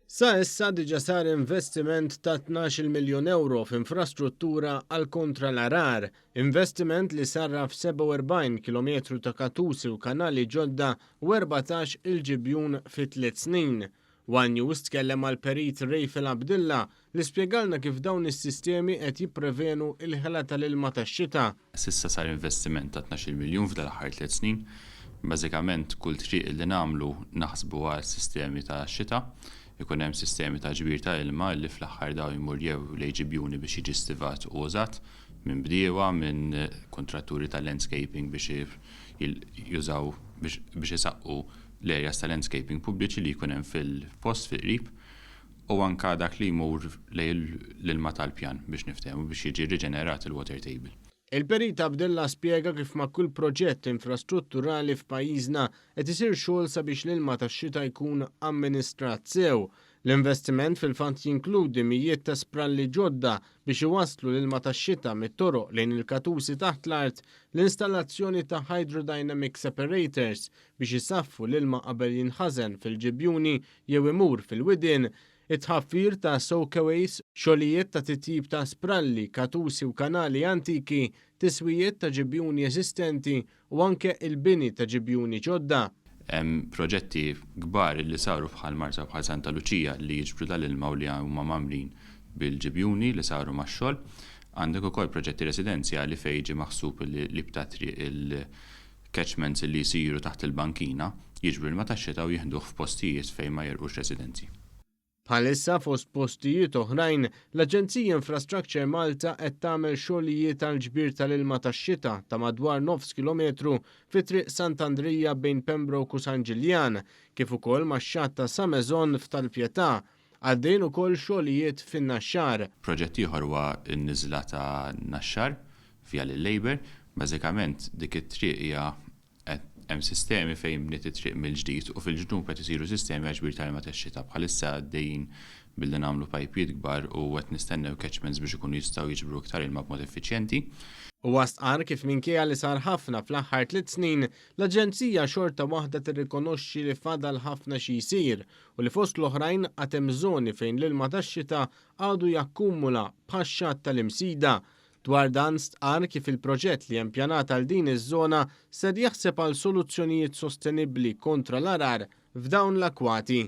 Sa issa diġà sar investiment ta' 12-il miljun ewro f'infrastruttura għal kontra l-għarar, investiment li sarraf 47 kilometru ta' katusi u kanali ġodda u 14 il-ġibjun fi tliet snin. One News tkellem mal-Perit Rayfel Abdilla li spjegalna kif dawn is-sistemi qed jipprevenu l-ħela tal-ilma tax-xita. S'issa sar investiment ta' 12-il miljun f'dal-aħħar tliet snin. Bażikament kull triq li nagħmlu naħsbu għal sistemi ta' xita. Ikun hemm sistemi ta' ġbir ta' ilma li fl-aħħar dawn jmur jew lejn ġibjuni biex jiġi stivat u użat minn bdiewa, minn kuntratturi ta' landscaping biex jużaw biex isaqqu l-areas ta' landscaping pubbliċi li jkun hemm fil-post fil-qrib u anke dak li jmur lejn l-ilma tal-pjan biex niftehmu biex jiġi riġenerat il-water table. Il-Perit Abdilla spjega kif ma' kull proġett infrastrutturali f'pajjiżna qed isir xogħol sabiex l-ilma tax-xita jkun amministrat sew. L-investiment fil-fatt jinkludi mijiet ta' spralli ġodda biex iwasslu l-ilma tax-xita mit-toroq lejn il-katusi taħt l-art, l-installazzjoni ta' hydrodynamic separators biex isaffu l-ilma qabel jinħażen fil-ġibjuni jew imur fil-widien, it-tħaffir ta' soakaways, xogħlijiet ta' titjib ta' spralli, katusi u kanali antiki, tiswijiet ta' ġibjuni eżistenti u anke il-bini ta' ġibjuni ġodda. Hemm proġetti kbar li saru bħal Marsa u bħal Santa Luċija li jiġbru dal-ilma u li huma mgħammrin bil-ġibjuni li saru max-xogħol. Għandek ukoll proġetti residenzjali fejn ġie maħsub li l-ibta triq il-catchments li jsiru taħt il-bankina jiġbru l-ilma tax-xita u jieħduh f'postijiet fejn ma jerqux residenzi. Bħalissa fost postijiet oħrajn, l-Aġenzija Infrastructure Malta qed tagħmel xogħlijiet għal ġbir tal-ilma tax-xita ta' madwar nofs kilometru fi Triq Sant'Andrija bejn Pembroke u San Ġiljan, kif ukoll max-xatt ta' Sa Maison f'Tal-Pietà. Għaddejjin ukoll xogħlijiet fin-Naxxar. Proġett ieħor huwa n-niżla ta' Naxxar, Via lil-Labour. Bażikament dik it-triq hija Hemm sistemi fejn bniet it-triq mill-ġdid u fil-ġnub qed isiru sistemi għal ġbir tal-ilma tax-xita. Bħalissa għaddejjin billi nagħmlu pajpijiet kbar u qed nistennew catchments biex ikunu jistgħu jiġbru iktar ilma b'mod effiċjenti. Huwa stqarr kif minkejja li sar ħafna fl-aħħar tliet snin, l-Aġenzija xorta waħda tirrikonoxxi li fadal ħafna xi jsir u li fost l-oħrajn għad hemm żoni fejn l-ilma tax-xita għadu jakkumula bħax-xatt tal-Imsida. Dwar dan stqarr kif il-proġett li hemm pjanat għal din iż-żona ser jaħseb għal soluzzjonijiet sostenibbli kontra l-għarar f'dawn l-akkwati.